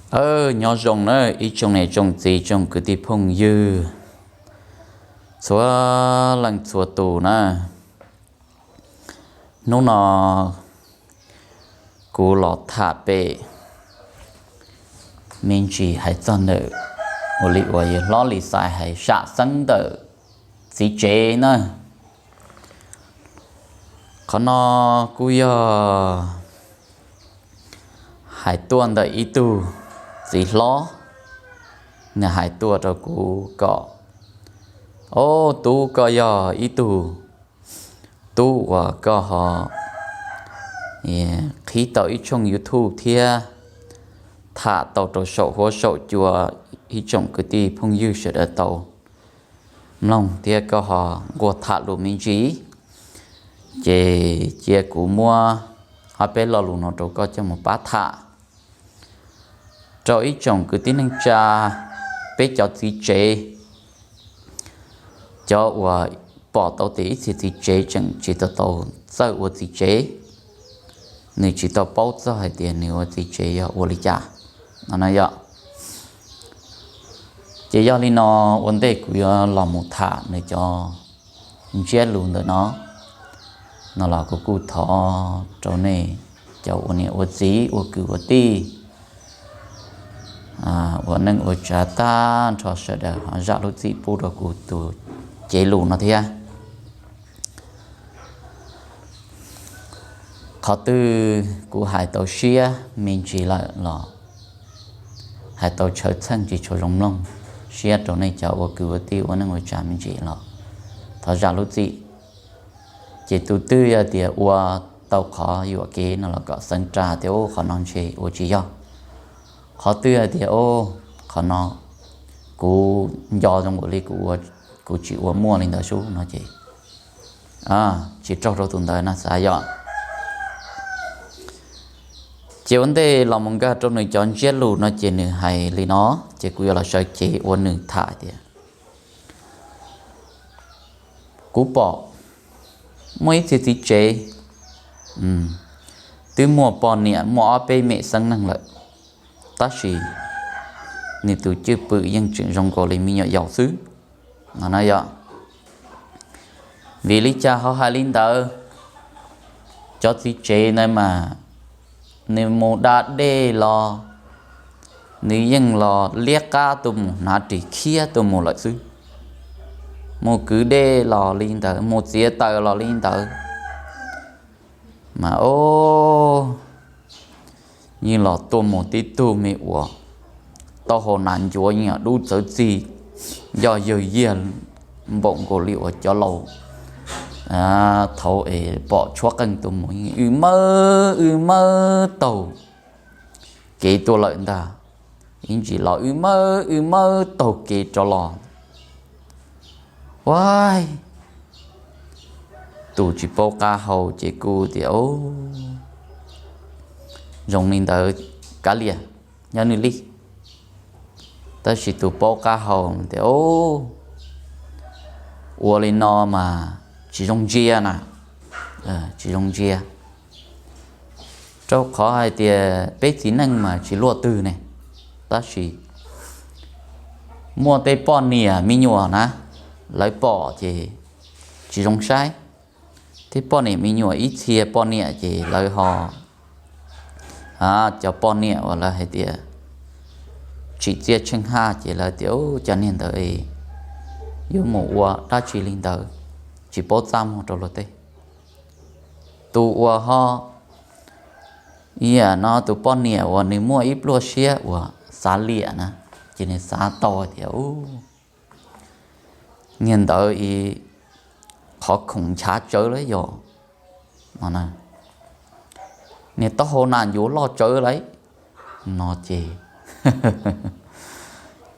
Aw, nyob zoo na ib tsoom niam tsoom txiv tsoom kwv tij phooj ywg txhua leej txhua tus na. Hnub no kuv los tham pem me ntsis hais txog ntawm ua li uas yawg hlob Lis Xais hais sam xeeb ntawm txiv tsev na. Qhov no kuj yog hais tuaj ntawm ib tug txiv hlob, nws hais tuaj rau kuv kom, o, tub, koj yog ib tug tub uas koj ho qhib tau ib tshooj YouTube thiab tham tau rau saum huab saum cua, ib tsoom kwv tij phooj ywg sawv daws tau mloog thiab koj ho nquag tham lus me ntsis, ces cia kuv muab ob peb lo lus no rau koj coj mus pab tham rau ib tsoom kwv tij neej tsa, peb cov txiv tsev, cov uas pom tau tias ib txhia txiv tsev tseem tsis tau tau txawj ua txiv tsev, nws tsis tau paub txog hais tias nws ua txiv tsev yog ua li cas no na yom. Ces yog li no, ua ntej kuv yuav los mus tham nws cov ntsiab lus ntawm no, no los kuv kuj thov rau nej cov ua niam ua txiv ua kwv ua tij, ua neej ua tsav tag nrho sawv daws ho zam lub txim pub rau kuv tus cev lus no thiab. Qhov twg kuv hais tau siab me ntsis lawm los hais tau tshawv txheej tsis tshua zoo mloog siab rau nej cov ua kwv ua tij ua neej ua tsav me ntsis los thov zam lub txim. Ces tus twg yog tias ua tau qhov yuam kev no los kom xeeb rau tias, u, qhov no ntshe ua tsis yog. Qhov twg hais tias, u, qhov no kuv nco zoo ua li kuv, kuv tsis ua muaj li ntawd sub no ces tsis raug rau tus ntawd na xav yom. Ces ua ntej los mus nkag rau nws cov ntsiab lus no ces nws hais li no, ces kuv yuav los sawv cev ua nws tham tias, kuv pom muaj ib txhia txiv tsev twb muaj poj niam muaj ob peb me xeeb neeg lawm, tab sis nws tus cwj pwm yeej tseem zoo nkaus li me nyuam yaus xwb no na yom. Vim li cas ho hais li ntawd? Cov txiv tsev ntawd mas nws mus da dej los nws yeej los liab qab tuaj mus hnav ris khiab tuaj mus lawm xwb, mus kwv dej los li ntawd, mus txiav taws los li ntawd. Mas o, yeej los tuaj mus tib tug me uas taub hau nas ncuav yeej dub txawv txij, yog yawg yiag npaum nkaus li uas cov laus thaud es pom tshuab qeej tuaj mus yeej w mawb w mawb taug kev tuaj lawm ntag. Ib ntsis los w mawb w mawb taug kev rov los. Ua, tus tsis paub qab hau ces kuj tias, o, zoo li ntawd kav liam, nyob nws li. Tab sis tus paub qab hau tias, o, ua li no mas tsis zoo ntsia na, tsis zoo ntsia. Rau qhov hais tias peb txiv neej mas tsis luaj twg ne, tab sis muaj tej poj niam me nyuam na, lawv pom ces tsis zoo saib. Tej poj niam me nyuam ib txhia poj niam ces lawv ho, cov poj niam uas lawv hais tias tsim txiaj tsheej haj ces lawv tias, cov niag ntawd yuav mus ua dab tsi li ntawd, tsis paub txaj muag rau luag tej. Tus uas ho, ib yam no tus poj niam uas nws muaj ib pluaj siab uas xav liam na, ces nws xav tau tias, u, niag ntawd qhov khoom nchav tsawv lawm yog, niag taub hau nas ncuav loj tsawv lawm no ces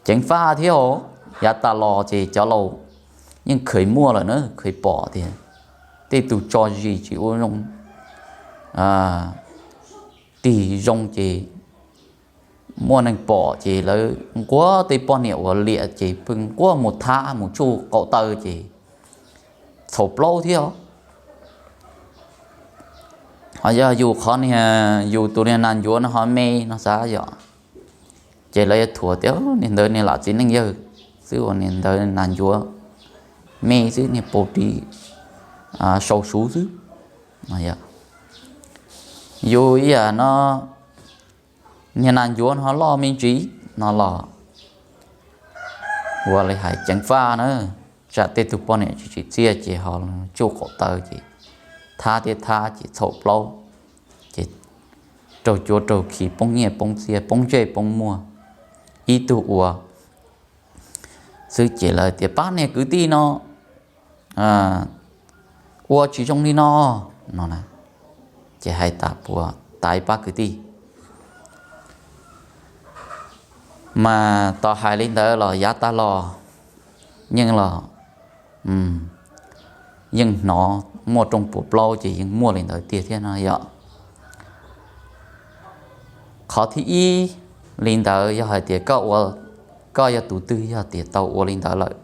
ceev faj thiab os. Yav tas los ces cov laus yeej kheev muaj lawm na, kheev pom tias tej tus tso zis tsis ua zoo, tig zoo ces muaj neeg pom ces lawv nquag, tej poj niam uas liam ces pheej nquag mus thab mus tsuj qaum taw ces txhaum plaub thiab os. Ho yog yus qhov niag, yus tus niag nas ncuav no ho me no xav yom, Ces lawv yuav thuam tias niag ntawd niag lam txiv neej yawg xwb uas niag ntawd nas ncuav me xwb, niag paus ris sau suv xwb. Yus ib yam no, niag nas ncuav no loj me ntsis no los ua li hais ceev faj na, tsam tej tug poj niam tsis tsim txiaj ces ho tsuj qaum taw ces thab thiab thab ces txhaum plaub, ces raug cuav raug khi poob nyiaj poob txiaj poob ntsej poob muag. Ib tug ua xwb ces lawv tias pab niag kwv tij no ua tsis zoo li no no na, ces hais tas puas taiv pab kwv tij. Mas tos hais li ntawd los yav tag los yeej los yeej hnov muaj rooj puas plaub ces yeej muaj li ntawd tiag thiab no yom. Qhov thib ib li ntawd yog hais tias koj ua, koj yog tus twg yog tias tau ua li ntawd lawm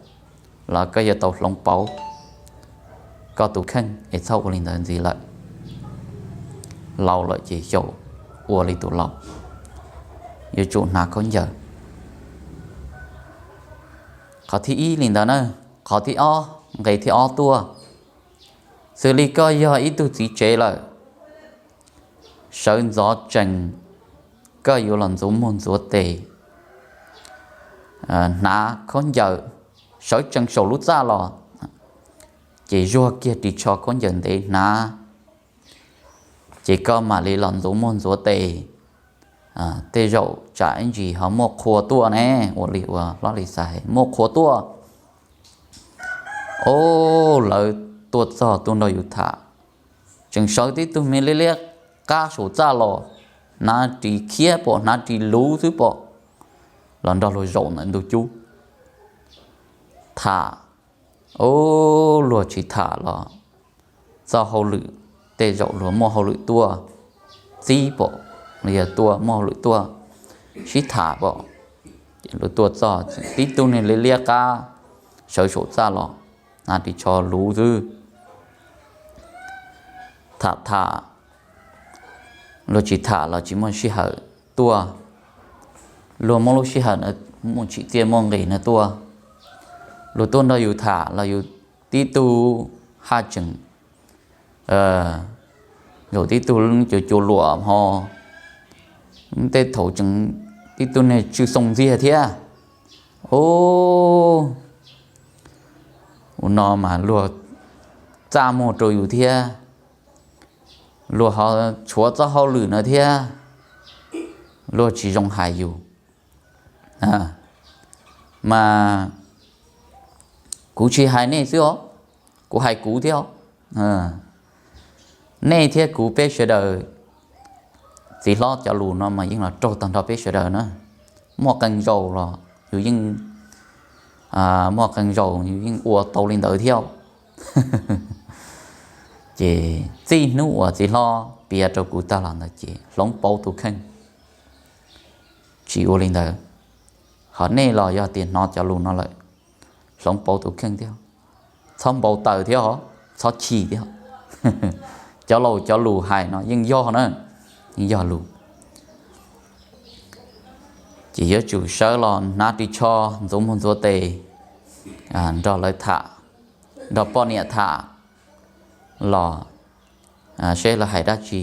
los koj yuav tau hloov pauv koj tus kheej es txhob ua li ntawd ntxiv lawm. Laus lawm ces xyaum ua li tus laus, yuav tsum hnav khaub ncaws. Qhov thib ib li ntawd na. Qhov thib ob, nqe thib ob tuaj, xws li koj yog ib tug txiv tsev lawm, sawv ntxov tsees, koj yuav los ntxuav muag ntxuav tes, hnav khaub ncaws, sawv tsees saum lub txaj los, ces zuag kiag ris tsho khaub ncaws ntev hnav, ces koj mam li los ntxuav muag ntxuav tes. Tej zaum tsam ib ntsis ho muaj qhua tuaj ne, ua li uas hlob Lis Xas hais muaj qhua tuaj. Ob, lawv tuaj txog tuaj nrog yus tham, tseem sawv tib tug me liab liab qab saum txaj los, hnav ris khiab pom, hnav ris luv xwb pom, los nrog luag zaum ntawm ntug cub tham. Ob, luag tsis tham los txoj hauj lwm, tej zaum luag muaj hauj lwm tuaj txib pom, los yog tuaj muaj hauj lwm tuaj sib tham pom. Ces luag tuaj txog tib tug niag liab liab qab sawv saum txaj los, hnav ris tsho luv xwb. Tham tham, luag tsis tham los tsis muaj sij hawm tuaj, luag muaj lub sij hawm no, muaj tsim txiaj muaj nqis no tuaj. Luag tuaj nrog yus tham los yus tib tug haj tseem zaum tib tug cua cua luam ho, tej thaum tseem tib tug niag tsw xoo ntxiag thiab. Ub, ua no mas luag txaj muag rau yus thiab, luag ho tshuav txoj hauj lwm no thiab, luag tsis zoo hais yus. Mas kuv tsis hais nej xwb os, kuv hais kuv thiab os. Nej thiab kuv peb sawv daws, txiv hlob cov lus no mas yeej los raug tag nrho peb sawv daws na. Muaj qee zaus los yus yeej, muaj qee zaus yus yeej ua tau li ntawd thiab. Ces txij hnub uas txiv hlob piav rau kuv tag los ntawd ces hloov pauv tus kheej, tsis ua li ntawd. Ho nej los yog tias hnov cov lus no lawm, hloov pauv tus kheej thiab, txhob npau taws thiab os, txhob chim thiab. Cov laus cov lus hais no yeej yog na, yeej yog lus. Ces yuav tsum sawv los hnav ris tsho, ntxuav muag ntxuav tes, nrog lawv tham, nrog poj niam tham los seb lawv hais dab tsi,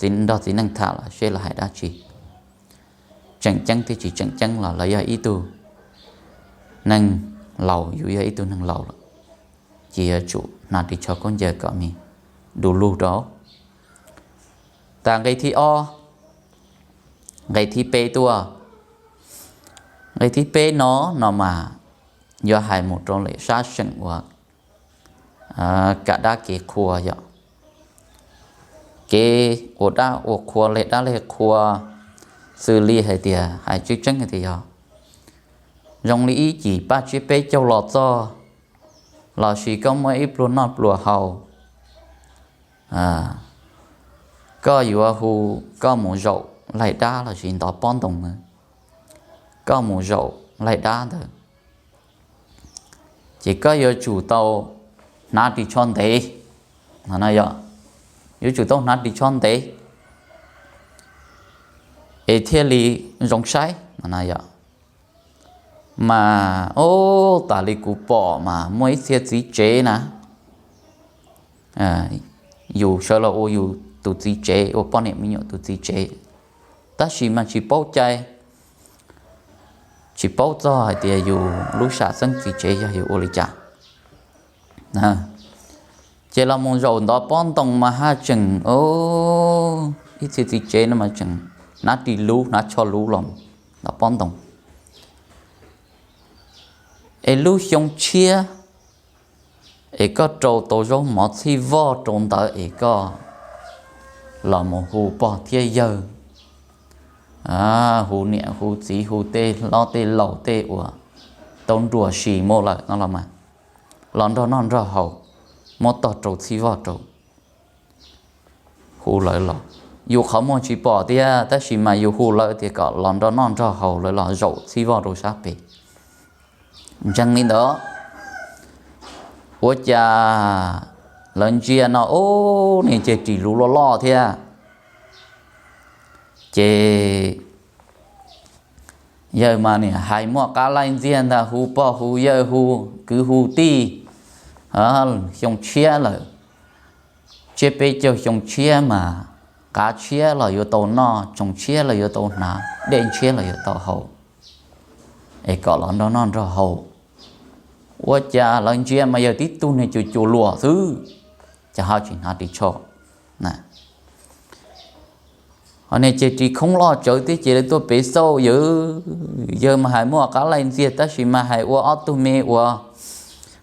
nrog txiv neej tham los seb lawv hais dab tsi, tseem ceeb thiab tsis tseem ceeb los lawv yog ib tug neeg laus, yus yog ib tug neeg laus lawm, ces yuav tsum hnav ris tsho khaub ncaws kom me du lug rau. Tas nqe thib ob, nqe thib peb tuaj. Nqe thib peb no, no mas yuav hais mus rau lawm sab seem uas kam dab kev qhua yom. Kev ua dab ua qhua, leg dab leg qhua, xws li hais tias, hais tseeb tseeb hais tias yog zoo li ib cim paj tsiab peb caug los txog, lossis koj muaj ib pluag noj pluag haus, koj yuav hu koj mus zaum laig dab lossis ntov pob ntoo, koj mus zaum laig dab ntawd, ces koj yuav tsum tau hnav ris tsho ntev. Yog, yuav tsum tau hnav ris tsho ntev es thiaj li zoo saib. Yog, mas ub, tas li kuv pom mas muaj ib txhia txiv tsev na, yus sawv los ua yus tus txiv tsev, ua poj niam me nyuam tus txiv tsev, tab sis mas tsis paub cai, tsis paub txog hais tias yus lub sam xeeb txiv tsev yog yus ua li cas. Ces los mus zaum ntov pob ntoo mas haj tseem, ib txhia txiv tsev no mas tseem hnav ris luv hnav tsho luv los ntov pob ntoo. Es lub xyoo tshiab es koj rau tau zaub mov txhij voj rau ntawd es koj los mus hu pog thiab yawg, hu niam hu txiv hu tej hlob tej laus tej uas tau nruam sis mus lawm no los mas, los nrog noj nrog haus, muab tog rau txhij voj rau, hu lawv los. Yus qhov muag tsis pom thiab tab sis mas yus hu lawv tias kom los nrog noj nrog haus, lawv los zaum txhij voj rau sab pem. Ntseeg li ntawd, ua cas lawv ntsia no ub, niag ces ris luv loj loj thiab. Ces yawg mas niam hais muaj qab laij ntxiag ntag, hu pog hu yawg hu kwv hu tij, xyoo tshiab lawm, tsiab peb caug xyoo tshiab mas qav tshiab los yuav tau noj, tsoos tshiab los yuav tau hnav, dej ntshiab los yuav tau haus, es kom los nrog noj nrog haus. Ua cas lawv ntsia mas yawg tib tug niag cuag cuag luam xwb, ces ho tsis hnav ris tsho. Ho niag ces ris khoob loj tsawv thiab ces lawv tuaj pem xauj yawg, yawg mas hais muaj qab laij ntxiag tab sis mas hais ua ob tug me uas,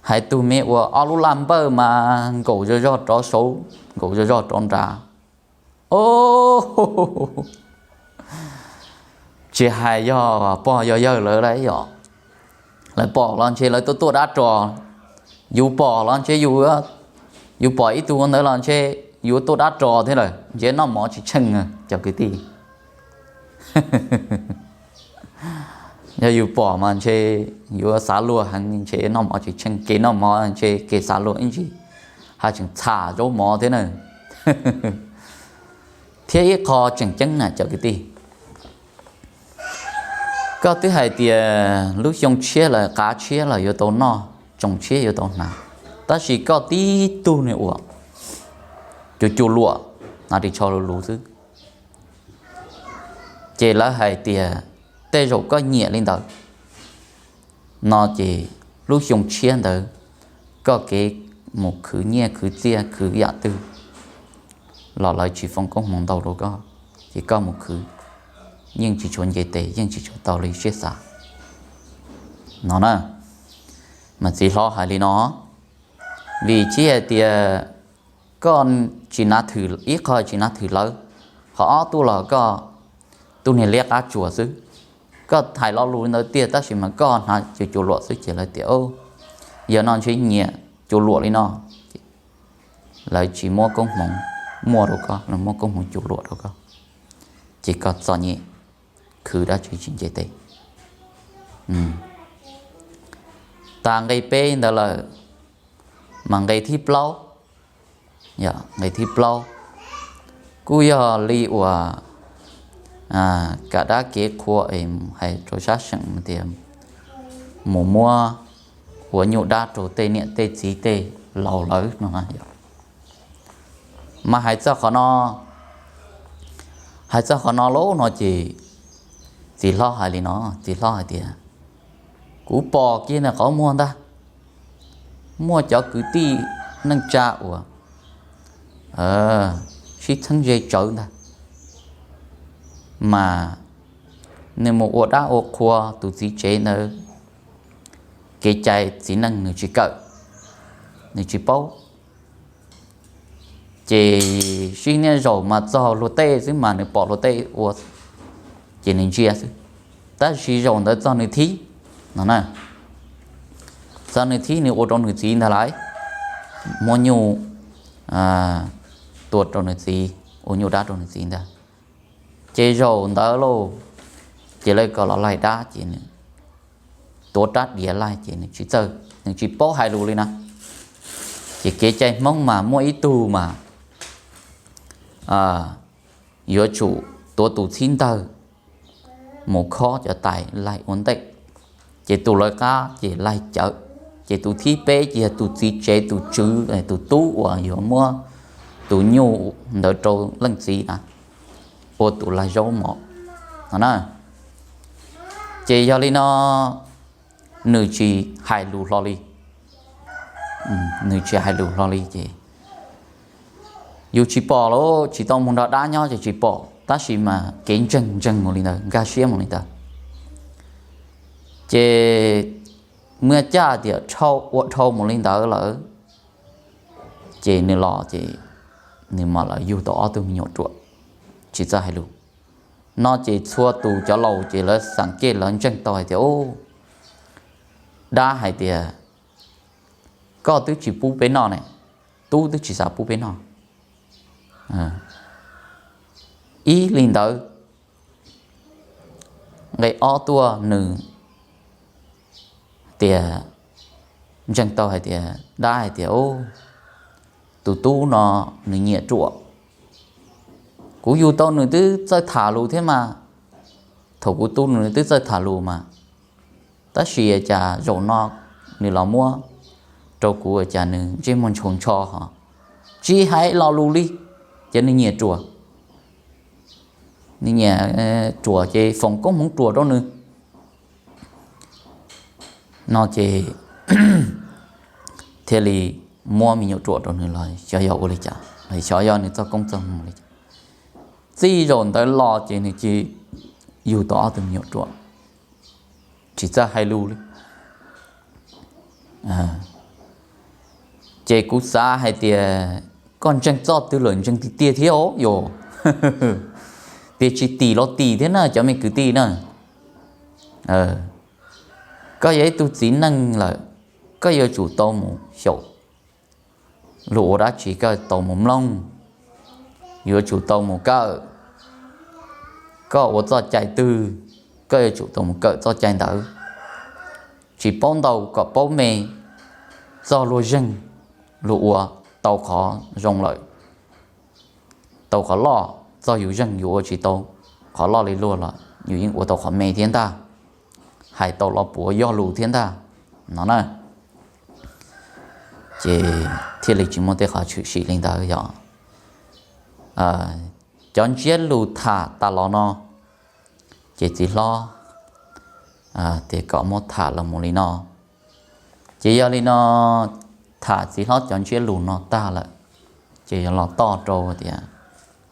hais tug me uas ob lub laj npawj mas nkaum zog zog rov saud, nkaum zog zog rov nrad. Tsis hais yog pog yog yawg lawv lauj, yog lawv pom los ntshe lawv tuaj tuaj dab ros, yus pom los ntshe yus, yus pom ib tug ua ntawd los ntshe yuav tuaj dab ros thiab lawm, ntshe noj mov tsis tsheej cov kwv tij. Yog yus pom mas ntshe yuav xav luag heev, ntshe noj mov tsis tsheej, kev noj mov ntshe kev xav luag ib ntsis, haj tseem txham zaub mov thiab na. Thiab ib qho tseem ceeb na cov kwv tij, koj twb hais tias lub xyoo tshiab lawm qav tshiab los yuav tau noj, tsoos tshiab yuav tau hnav, tab sis koj tib tug niag uas cuag cuag luam hnav ris tsho luv luv xwb, ces lawv hais tias tej zaum koj nyiam li ntawd no ces lub xyoo tshiab ntawd koj kev mus khwv nyiaj khwv txiaj khwv yam twg los lawv tsis foom koob hmoov ntau rau koj, ces koj mus khwv yeej tsis tshua nce tes, yeej tsis tshua tau li siab xav no na. Mas txiv hlob hais li no, vim tsis hais tias koj tsis nav thwm, ib qho tsis nav thwm lawv, qhov ob tuaj los koj tug niag liab qab tsuas xwb. Koj hais lo lus li ntawd tiag tab sis mas koj hnav cuag cuag luam xwb ces lawv tias, yawg no ntshe nyiam cuag luam li no, lawv tsis muab koob hmoov muaj rau koj, lawv muab koob hmoov cuag luam rau koj, ces koj txom nyem, khwv dab tsi tsis nce tes. Tas nqe peb ntawd lawm, mas nqe thib plaub, nqe thib plaub kuj yog li uas kam dab kev qhua es hais rau sab seem tias mus muab ua nyuj dab rau tej niam tej txiv tej laus lawm no. Mas hais txog qhov no, hais txog qhov no lauj no ces txiv hlob hais li no, txiv hlob hais tias, kuv pom kiag ntawm qhov muag ntag, muaj cov kwv tij neej tsa uas sib txheeb ze tsawv ntag, mas nws mus ua dab ua qhua tus txiv tsev ntawd, kev cai txiv neej nws tsis kawm, nws tsis paub. Ces sib niaj zaus mas txog luag tej xwb mas nws pom luag tej ua, ces nws ntsia xwb. Tab sis zaum ntawd txog nws thib no na, txog nws thib nws ua rau nws txiv ntag lauj, muab nyuj tua rau nws txiv, ua nyuj dab rau nws txiv ntag. Ces zaum ntawd lauj, ces lawv kom los laig dab ces nws tuav rab diav laig ces nws tsis txawj, nws tsis paub hais lus li na. Ces kev cai Hmoob mas muaj ib tug mas yuav tsum tuav tus txhib ntawg, mus khob cov tais laig ua ntej, ces tus lawv qab ces laig cawv, ces tus thib peb ces yog tus txiv tsev, tus tswv, tus tub uas yuav muab tus nyuj ntawd rau leej txiv na, ua tus laig zaub mov no na. Ces yog li no nws tsis hais lus hlo li, nws tsis hais lus hlo li ces yus tsis pom los tsis tau mus nrog dab nyob ces tsis pom, tab sis mas kev ntseeg ntseeg mus li ntawd, nkag siab mus li ntawd. Ces muaj caj tias ua dhau mus li ntawd lawm, ces nws los ces nws mam li yug tau ob tug me nyuam ruam, tsis txawj hais lus no ces txhua tus cov laus ces lawv xav kej lawv ntseeg tau hais tias, u, dab hais tias koj twb tsis pub peb noj ne, tub twb tsis xav pub peb noj. Ib li ntawd, nqe ob tuaj nws tias, ntseeg tau hais tias dab hais tias, u, tus tub no nws nyiam ruam, kuv yug tau nws twb txawj tham lus thiab mas, thaum kuv tu nws twb txawj tham lus mas, tab sis cas zaum no nws los muab rau kuv cas nws ntsej muag ntshaus ntsho ho tsis hais lo lus li, ces nws nyiam ruam, nws nyiam ruam ces foom koob hmoov ruam rau nws no ces thiaj li muab me nyuam ruam rau nws los xyov yog ua li cas, xyov yog nws txoj koob txoj hmoov li cas. Txij zaum ntawd los ces nws cia li yug tau ob tug me nyuam ruam, tsis txawj hais lus li. Ces kuv xav hais tias koj ntseeg txoj twg lawm ntseeg tiag tiag thiab os yog, tias tsis tim los tim thiab na cov me kwv tij na. Koj yog ib tug txiv neej lawm, koj yuav tsum tau mus xyaum lus ua dab tsi, koj tau mus mloog, yuav tsum tau mus kawm. Koj ua txoj cai twg, koj yuav tsum tau mus kawm txoj cai ntawd. Tsis paub ntau kom paub me, txog luag zeeg luag ua tau qhov zoo lawm, tau qhov loj, txog yus zeeg yus ua tsis tau qhov loj li luag los yus yeej ua tau qhov me thiab ntag, hais tau los puav yog lus thiab ntag no na. Ces thiaj li tsis muaj tej qhov tshwm sim li ntawd yog cov ntsiab lus tham tas los no, ces txiv hlob tias kom muab tham los mus li no. Ces yog li no, tham txiv hlob cov ntsiab lus no tag lawm, ces yog los txog rau tias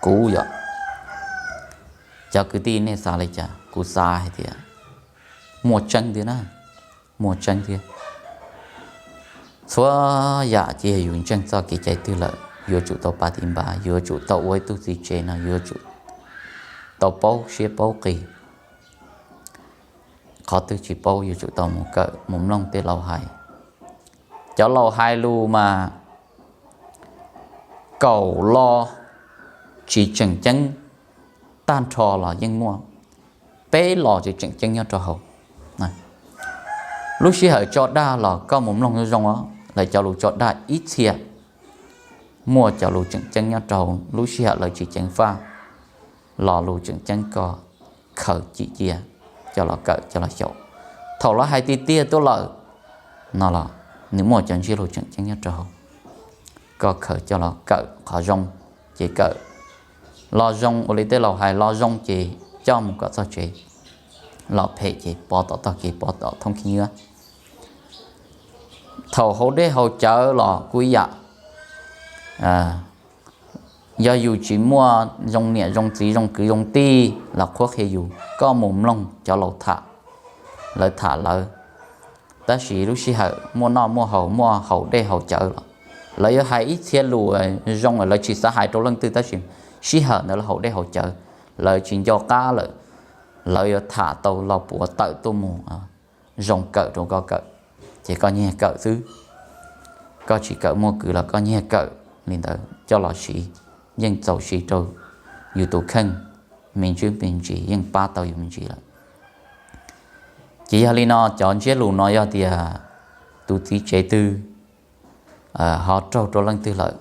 kuv yog, cov kwv tij nej xav li cas? Kuv xav hais tias muaj tseeb thiab na, muaj tseeb thiab. Txhua yam ces yog yus ntseeg txoj kev cai twg lawm yuav tsum tau pa tiv npas, yuav tsum tau ua ib tug txiv tsev no yuav tsum tau paub siab paub qis. Qhov twg tsis paub yuav tsum tau mus kawm mus mloog tej laus hais. Cov laus hais lus mas kaum lo tsis tseem ceeb tag nrho los yeej muaj, peb lo tsis tseem ceeb nyob rau hauv. Lub sij hawm tso dag los koj mus mloog zoo zoo os, lawv cov lus tso dag ib txhia muaj cov lus tseem ceeb nyob rau hauv, lub sij hawm lawv tsis ceev faj los lus tseem ceeb koj khaws cim cia coj los kawm coj los xyaum. Thaum lawv hais tiag tiag tuaj lawm no los nws muaj cov ntsiab lus tseem ceeb nyob rau hauv, koj khaws coj los kawm qhov zoo ces kawm, lo zoo ua li tej laus hais lo zoo ces coj mus kom txog tsev, lo phem ces pov tom tog kev pov tom thoob khib nyiab. Thaum haus dej haus cawv los kuj ib yam, yog yus tsis muaj zoo niam zoo txiv zoo kwv zoo tij los qhuab qhia yus, koj mus mloog cov laus tham, lawv tham lawv. Tab sis lub sij hawm muaj noj muaj haus muaj haus dej haus cawv los lawv yuav hais ib txhia lus zoo, lawv tsis xav hais rau leej twg tab sis sij hawm ntawd lawv haus dej haus cawv, lawv tsis nco qab lawm, lawv yuav tham tau lo puav tawm tuaj mus zoo kawm rau koj kawm, ces koj nyiag kawm xwb. Koj tsis kawm muaj kwv los koj nyiag kawm li ntawd coj los siv, yeej txaus siv rau yus tus kheej me ntsis me ntsis, yeej pab tau yus me ntsis lawm. Ces yog li no cov ntsiab lus no yog tias tus txiv tsev twg ho raug rau leej twg lawm,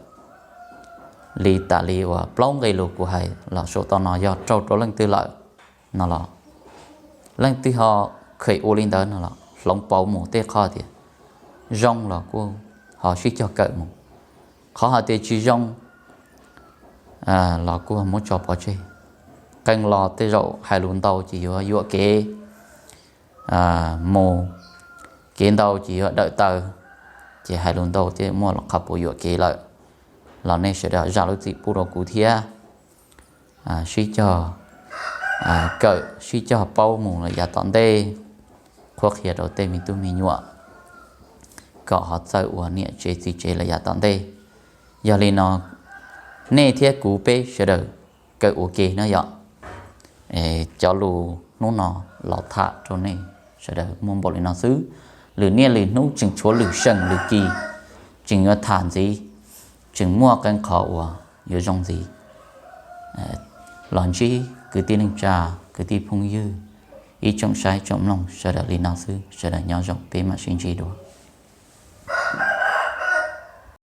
li tas li uas plaub nqe lus kuv hais los saum toj no yog raug rau leej twg lawm no los Leej twg ho kheem ua li ntawd no los hloov pauv mus, tej qhov tias zoo los kuj ho sib cog kawm mus, qhov hais tias tsis zoo los kuj muab tso pov tseg. Qee los tej zaum hais lus ntau ces yuav yuam kev mus, kev ntau ces yuav dawm taw, ces hais lus ntau thiaj muaj qhov puas yuam kev lawm. Los nej sawv daws zam lub txim pub rau kuv thiab, sib cog kawm, sib cog paub mus lawm yav tom ntej, qhuab qhia rau tej me tub me nyuam kom ho txawj ua niam tsev txiv tsev lawm yav tom ntej. Yog li no, nej thiab kuv peb sawv daws kawm ua ke na yom. Cov lus hnub no los tham rau nej sawv daws muaj npaum li no xwb. Lwm niaj lwm hnub tseem tshuav lwm seem lwm kis, tseem yuav tham ntxiv, tseem muaj qee qhov uas yuav zoo ntxiv. Los ntsib kwv tij neej tsa, kwv tij phooj ywg, ib tsoom saib tsoom mloog sawv daws li no xwb, sawv daws nyob zoo, peb mam sib ntsib dua.